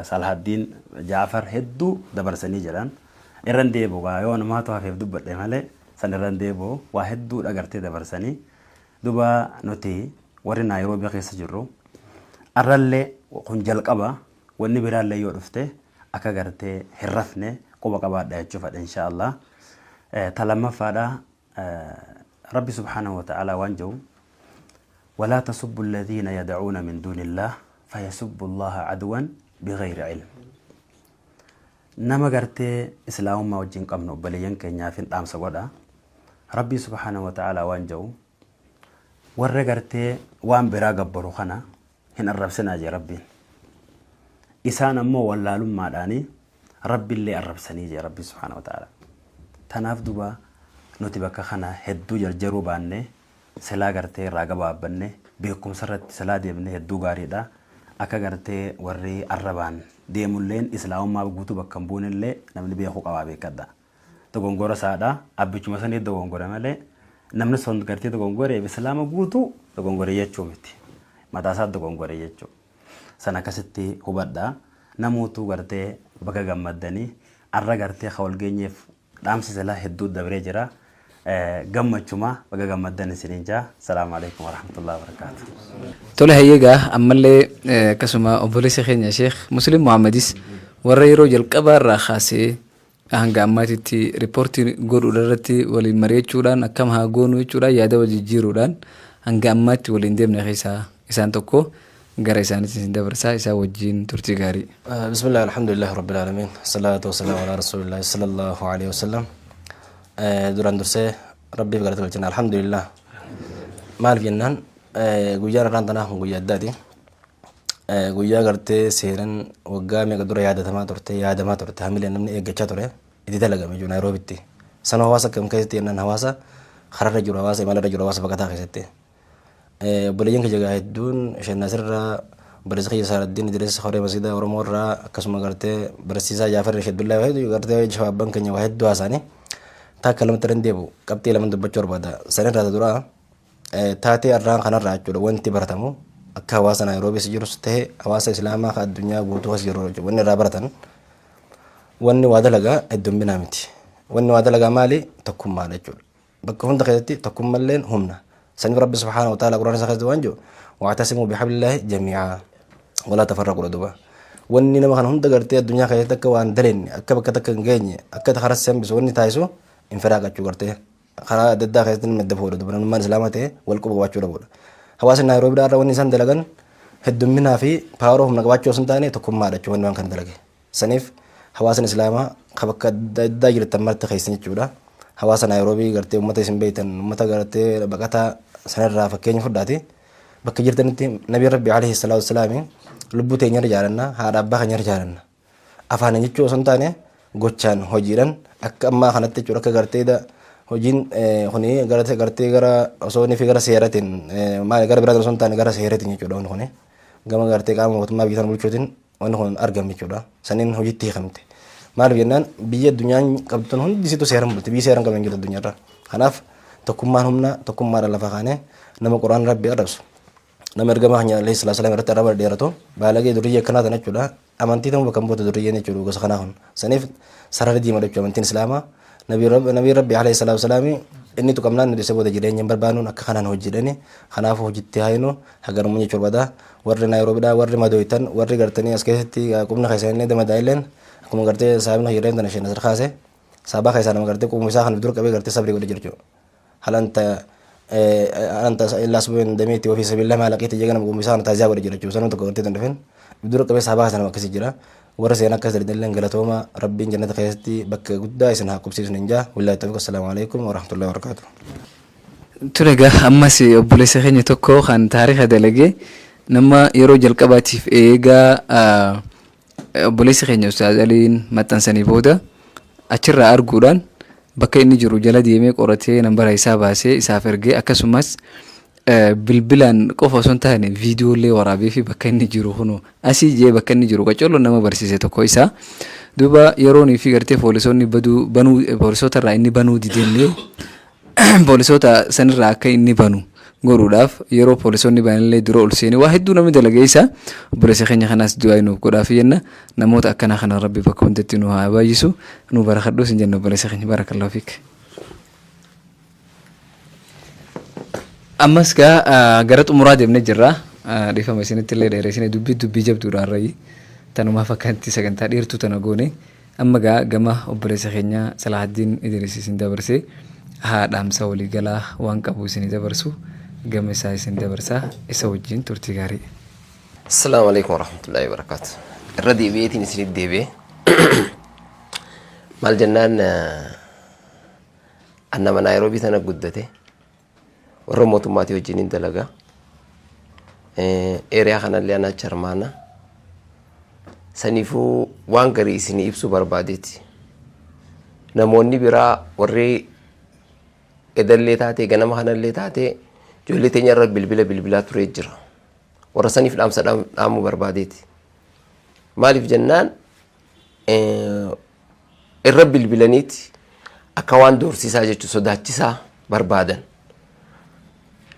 Salhaddiin Jaafar hedduu dabarsanii jiran. Irran deebi'u gaa, yoo namaatu hafeef dubbadhe malee san irran deebi'u. Waa hedduu dhagartee dabarsanii. Duba nuti warri Naayiroobii keessa jirru arrallee kun jalqaba, wanni biraallee yoo dhufte akka gartee hin rafne quba qabaadha jechuu fedha insha Allah. Ta lammaffaadha, Rabbi subhaanahu wa ta'ala waan jedhu: ولا تسبوا الذين يدعون من دون الله فيسبوا الله عدوا بغير علم. Nama gartee islaamummaa wajjin qabnu obboleeyyan keenyaaf hin dhaamsa godha. Rabbi subhaanahu wa ta'ala waan jedhu: warra gartee waan biraa gabbaru kana hin arrabsinaa jee Rabbiin. Isaan ammoo wallaalummaadhaanii Rabbiillee arrabsanii jee Rabbi subhaanahu wa ta'ala. Tanaaf duba nuti bakka kana hedduu jarjaruu baanne, silaa gartee irraa gabaabbanne, beekumsa irratti silaa deemne hedduu gaariidha. Akka gartee warri arrabaan deemulleen islaamummaa guutuu bakka hin buunellee namni beekuu qabaa beekadha. Dogongora isaadha. Abbichuma sanii dogongora malee namni sun gartee dogongoreef islaama guutuu dogongore jechuu miti. Mataa isaa dogongore jechuudha. San akkasitti hubadha. Namootuu gartee baga gammaddanii arra gartee ka wal geenyeef dhaamsi silaa hedduu dabree jira. Gammachuma baga gammaddan isiniin jaa. Salaamu alaikum warahmatullahi wabarakaatu. Tole, hayyeegaa ammallee akkasuma obboleessa keenya Sheekh Muslim Muhammadis warra yeroo jalqabaa irraa kaasee hanga ammaatitti riippoortii godhuudha irratti waliin mari'achuudhaan, akkam haa goonu jechuudhaan, yaada wal jijjiiruudhaan hanga ammaatti waliin deemne keessaa isaan tokko, gara isaaniitti isin dabarsaa, isaa wajjin turtii gaarii. بسم الله، الحمد لله رب العالمين، الصلاة والسلام على رسول الله صلى الله عليه وسلم. Duraan dursee Rabbiif galata galchina, alhamdulillah. Maaliif jennaan, guyyaan irraan tanaa kun guyyaa addaati. Guyyaa gartee seenan waggaa meeqa dura yaadatamaa turte, yaadamaa turte, hamilee namni eeggachaa ture itti dalagame jiru Naayiroobitti. Sana hawaasa akkam keessatti jennaan, hawaasa kararra jiru, hawaasa imalarra jiru, hawaasa baqataa keessatti. Obboleeyyan kiyya hedduun Shannasirraa, obboleessa kiyya Saaraddiin Idris Horee Masiidaa Oromoo irraa, akkasuma gartee barsiisaa Jaafar Sheddullah gartee shabaabban keenya waa hedduu haasa'anii takka lamatti irra deebi'u, qabxii lama dubbachuu barbaada. Sanirraa dura taatee irraan kanarraa jechuudha wanti baratamu akka hawaasa Naayiroobiis jirus ta'e hawaasa Islaamaa kan addunyaa guutuu as jiru jechuudha wanni irraa baratan, wanni waa dalagaa heddumminaa miti. Wanni waa dalagaa maali? Tokkummaadha jechuudha. Bakka hunda keessatti tokkummalleen humna. Saniif Rabbi subhaanahu wa ta'ala Quraana isaa keessatti waan jiru: واعتصموا بحبل الله جميعا ولا تفرقوا. Duba wanni nama kana hunda gartee addunyaa keessatti akka waan dalenne, akka bakka takka hin geenye, akka karaa hambisu wanni taasisu infiraaqachuu, gartee karaa adda addaa keessatti nama adda fuudha. Duba namummaan islaamaa ta'e wal quba qabaachuu dhabuudha. Hawaasni Naayiroobii irraa wanni isaan dalagan heddumminaa fi power humna qabaachuu osoo hin taane tokkummaadha jechuudha wanni waan kana dalage. Saniif hawaasni islaamaa kan bakka adda addaa jirtan marti keessan jechuudha. Hawaasa Naayiroobii gartee uummata isin beektan, uummata gartee baqataa sanarraa fakkeenya fudhaati. Bakka jirtanitti Nabi Rabbi alayhi salaatu wassalaami lubbuu teenyarra jaalanna, haadha abbaa keenyarra jaalanna. Afaan jechuu osoo hin taane gochaan, hojiidhaan akka ammaa kanatti jechuudha, akka gartee hojiin kuni gartee gara osoo inni fi gara seeratiin maali gara biraatiin osoo hin taane gara seeratiin jechuudha, wanni kuni gama gartee qaama mootummaa biyya sana bulchuutiin wanni kun argame jechuudha. Saniin hojiitti hiikamte. Maaliif jennaan, biyya addunyaan qabdu hundi isiitu seeran bulti, biyyi seeran qabdu hin jirtu addunyaarra. Kanaaf tokkummaan humna. Tokkummaadhaan lafa kaanee nama Quraan Rabbi arrabsu, nama ergamaa keenya alayhi salaatu salaam irratti arraba dheeratu, baalagee durriyyee akkanaa tan jechuudha. Amantii ta'uu bakka hin buutu durriyyeen jechuudha gosa kanaa kun. Saniif sarara diimaa jechuudha amantiin islaamaa. Nabii Rabbi alayhi salaatu salaami Inni tuqamnaan nuti isa booda jireenya hin barbaannuun akka kanaan hojjedhani. Kanaafuu hojitti haayinu hagarummaa jechuu barbaada. Warri Naayiroobiidhaa warri madooytan warri gartanii as keessatti qubna keessan illee damadaa'illeen akkuma gartee saahibni hojii tana isheen asir kaase saabaa keessaa nama gartee qubuma isaa kan dura qabee gartee sabrii godhe jechuudha. Halanta halanta illaa subuun dameetti ofii sabiillah maalaqiitti jeega nama qubuma isaa kana taaziyaa godhe jechuudha. Sanuma tokko gartee tan dhufin dura qabee saabaa keessaa nama akkasii jira. Warra seenaa akkas dalilleen galatooma Rabbiin jannata keessatti bakka guddaa isin haa qubsiisu nin jaa. Wallaahi tawfiq. Assalaamu alaikum warahmatullahi wabarakatuh. Ture egaa ammas obboleessa keenya tokko kan taarika dalage, nama yeroo jalqabaatiif eegaa obboleessi keenya Ustaaz Aliin maxxansanii booda achirraa arguudhaan bakka inni jiru jala deemee qoratee nambara isaa baasee isaaf ergee, akkasumas bilbilaan qofa osoo hin taane viidiyoolee waraabee fi bakka inni jiru kunoo asii jee bakka inni jiru qacollo nama barsiise tokko isaa. Duuba yeroonii fi gartee poolisoonni baduu banuu poolisoota irraa inni banuu didellee, poolisoota sanirraa akka inni banu godhuudhaaf yeroo poolisoonni bananillee dura ol seenee waa hedduu namni dalagee isa. Obboleessa keenya kanaas du'aa nuuf godhaaf jenna. Namoota akkanaa kana Rabbi bakka hundatti nu haa baay'isu. Nu barakadhu sin jenna, obboleessa keenya, barakallahu fiik. Ammas gaa gara xumuraa deemnee jirra. Dhiifama isinitti illee dheeresine, dubbii dubbii jabduudha har'ayi. Tanumaaf akkanatti sagantaa dheertuu tana goone. Amma gaa gama obboleessa keenya Salahaddiin Idris isin dabarsee haa dhaamsa waliigalaa waan qabu isin dabarsu gama isaa isin dabarsa, isa wajjin turtii gaarii. Assalaamu alaikum warahmatullahi wabarakatuh. Irra deebi'eetiin isinitti deebi'e. Maal jennaan, an nama Naayiroobii tana guddate, warra mootummaatii wajjin hin dalagaa. Area kanallee anaa chairman. Saniifuu waan garii isinii ibsuu barbaadeeti. Namoonni biraa warri edallee taate, ganama kanallee taate, ijoollee teenya irra bilbila bilbilaa turee jira. Warra saniif dhaamsa dhaamuu barbaadeeti. Maaliif jennaan, irra bilbilaniiti akka waan doorsisaa jechuun sodaachisaa barbaadan.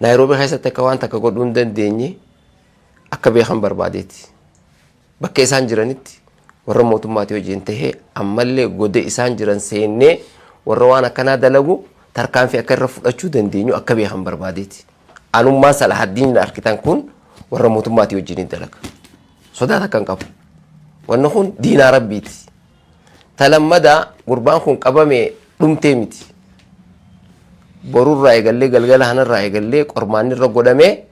Naayiroobii keessatti akka waan takka godhuu hin dandeenye akka beekan barbaadeeti. Bakka isaan jiranitti warra mootummaatii wajjin tahee ammallee gode isaan jiran seennee warra waan akkanaa dalagu tarkaanfii akka irra fudhachuu dandeenyu akka beekan barbaadeeti. Anummaan Salahaddiin arkitan kun warra mootummaatii wajjin hin dalaga. Sodaa takka hin qabu. Wanni kun diinaa Rabbiiti. Talammadaa gurbaan kun qabame dhumtee miti. Borurraa eegallee, galgala kanarraa eegallee, qormaanni irra godhamee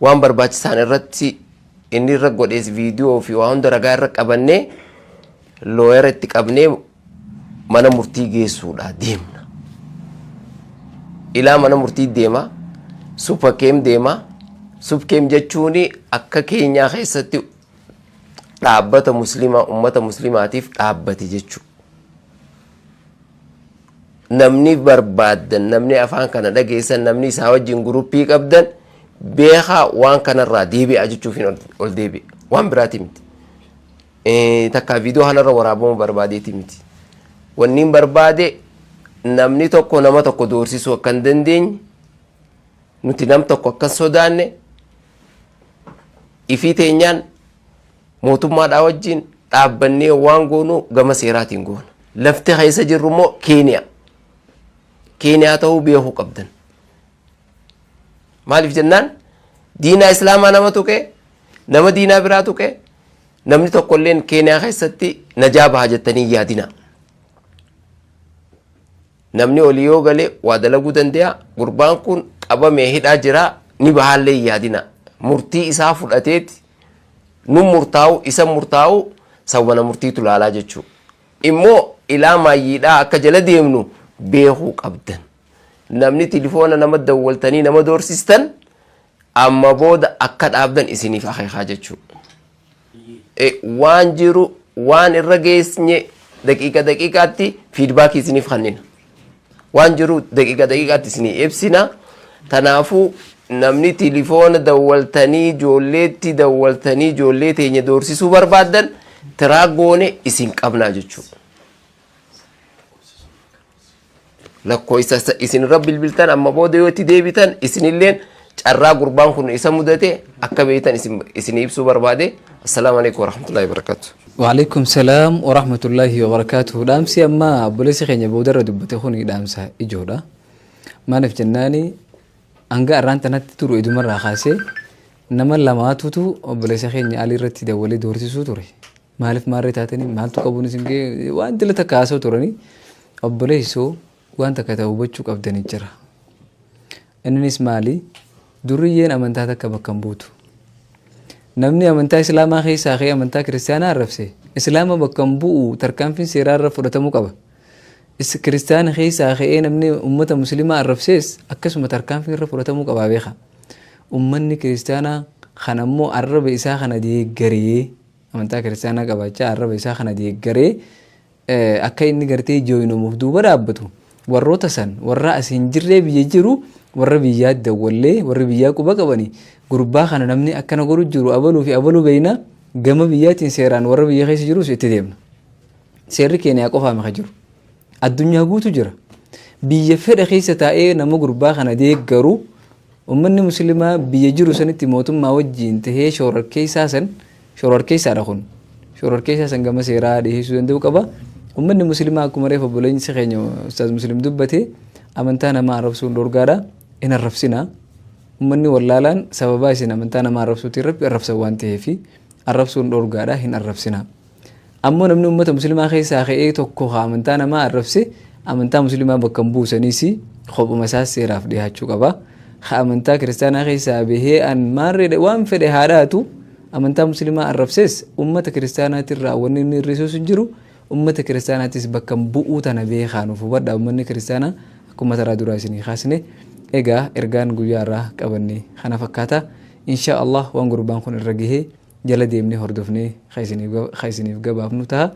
waan barbaachisaan irratti inni irra godhees viidiyoo fi waa hunda ragaa irra qabannee lawyer itti qabnee mana murtii geessuudha deemna. Ilaa mana murtii deema, SUPKEM deema. SUPKEM jechuun akka Keenyaa keessatti dhaabbata muslimaa ummata muslimaatiif dhaabbate jechuudha. Namni barbaaddan, namni afaan kana dhageessan, namni isaa wajjin guruppii qabdan beekaa waan kanarraa deebi'a jechuuf ol deebi'a. Waan biraati miti. Takka viidiyoo kanarra waraabamuu barbaadeeti miti. Wanni hin barbaade, namni tokko nama tokko doorsisuu akka hin dandeenye, nuti nam tokko akka hin sodaanne, ifii teenyaan mootummaadhaa wajjin dhaabbannee waan goonu gama seeraatiin goona. Lafti keessa jirru immoo Keeniyaa. Keeniyaa ta'uu beekuu qabdan. Maaliif jennaan, diinaa Islaamaa nama tuqee, nama diinaa biraa tuqee, namni tokkolleen Keeniyaa keessatti najaa baha jettanii yaadina. Namni olii yoo galee waa dalaguu danda'a. Gurbaan kun qabamee hidhaa jira, ni bahaallee hin yaadina. Murtii isaa fudhateeti nu murtaa'u, isa murtaa'u sababa murtiitu laalaa jechuudha. Immoo ilaa maayyiidhaa akka jala deemnu beekuu qabdan. Namni tilifoona nama dawwaltanii nama doorsistan amma booda akka dhaabdan isiniif akeekaa jechuudha. Waan jiru waan irra geesgne daqiiqa daqiiqaatti feedback isiniif kennina. Waan jiru daqiiqa daqiiqaatti isinii ibsina. Kanaafuu namni tilifoona dawwaltanii ijoolleetti dawwaltanii ijoollee teenya doorsisuu barbaaddan track goone isin qabnaa jechuudha. Lakkoofsa isin irra bilbiltan amma booda yoo itti deebitan isinilleen carraa gurbaan kun isa mudate akka beektan isin ibsuu barbaade. Assalaamu alaikum warahmatullahi wabarakatuh. Waalaikum salaam wa rahmatullahi wa barakaatuhu. Dhaamsi amma obboleessi keenya boodarra dubbate kun dhaamsa ijoodha. Maaliif jennaani, hanga arraan tanatti turu idumarraa kaasee nama lamaatutu obboleessa keenya Alii irratti dawwalee doorsisuu ture. Maaliif maarree taatanii, maaltu qabuun isin ga'e, waan dila takka haasa'u turanii. Obboleessoo, waan takka ta'u hubachuu qabdanii jira. Innis maali? Durriyyeen amantaa takka bakka hin buutu. Namni amantaa Islaamaa keessaa ka'ee amantaa Kiristaanaa arrabse Islaama bakka hin bu'u, tarkaanfiin seeraa irra fudhatamuu qaba. Kiristaana keessaa ka'ee namni uummata Musliimaa arrabsees akkasuma tarkaanfiin irra fudhatamuu qaba, beeka. Uummanni Kiristaanaa kan ammoo arraba isaa kana deeggaree, amantaa Kiristaanaa qabaachaa arraba isaa kana deeggaree akka inni gartee jooyinomuuf duuba dhaabbatu, warroota san, warra as hin jirree biyya jiru, warra biyyaa dawwallee, warri biyyaa quba qabani, gurbaa kana namni akkana godhu jiru abaluu fi abaluu beeyna, gama biyyaatiin seeraan warra biyya keessa jirus itti deemna. Seerri Keeniyaa qofaa maka jiru. Addunyaa guutu jira. Biyya fedha keessa taa'ee nama gurbaa kana deeggaru, uummanni Musliimaa biyya jiru sanitti mootummaa wajjiin tahee shororkeessaa san, shororkeessaadha kun. Shororkeessaa san gama seeraa dhiyeessuu danda'u qaba. Uummanni Musliimaa, akkuma reefa obboleessi keenya Ustaaz Muslim dubbate, amantaa namaa arrabsuun dhorgaadha. Hin arrabsina. Uummanni wallaalaan sababaa isin amantaa namaa arrabsuutiin Rabbi arrabsan waan ta'eef, arrabsuun dhorgaadha, hin arrabsina. Ammoo namni uummata Musliimaa keessaa ka'ee tokko amantaa namaa arrabse, amantaa Musliimaa bakka hin buusaniis, kophuma isaas seeraaf dhiyaachuu qaba. Amantaa Kiristaanaa keessaa bahee an maarree waan fedhe haadhaatu amantaa Musliimaa arrabsees, uummata Kiristaanaatirraa wanni inni hir'isuus hin jiru. Uummata Kiristaanaatis bakka bu'uu tana beekaa nuuf hubadha. Uummanni Kiristaanaa akkuma taraa duraa isinii kaasne, egaa ergaan guyyaa irraa qabanne kana fakkaata. Insha Allah waan gurbaan kun irra gahee jala deemnee hordofnee ka isiniif gabaafnu ta'a.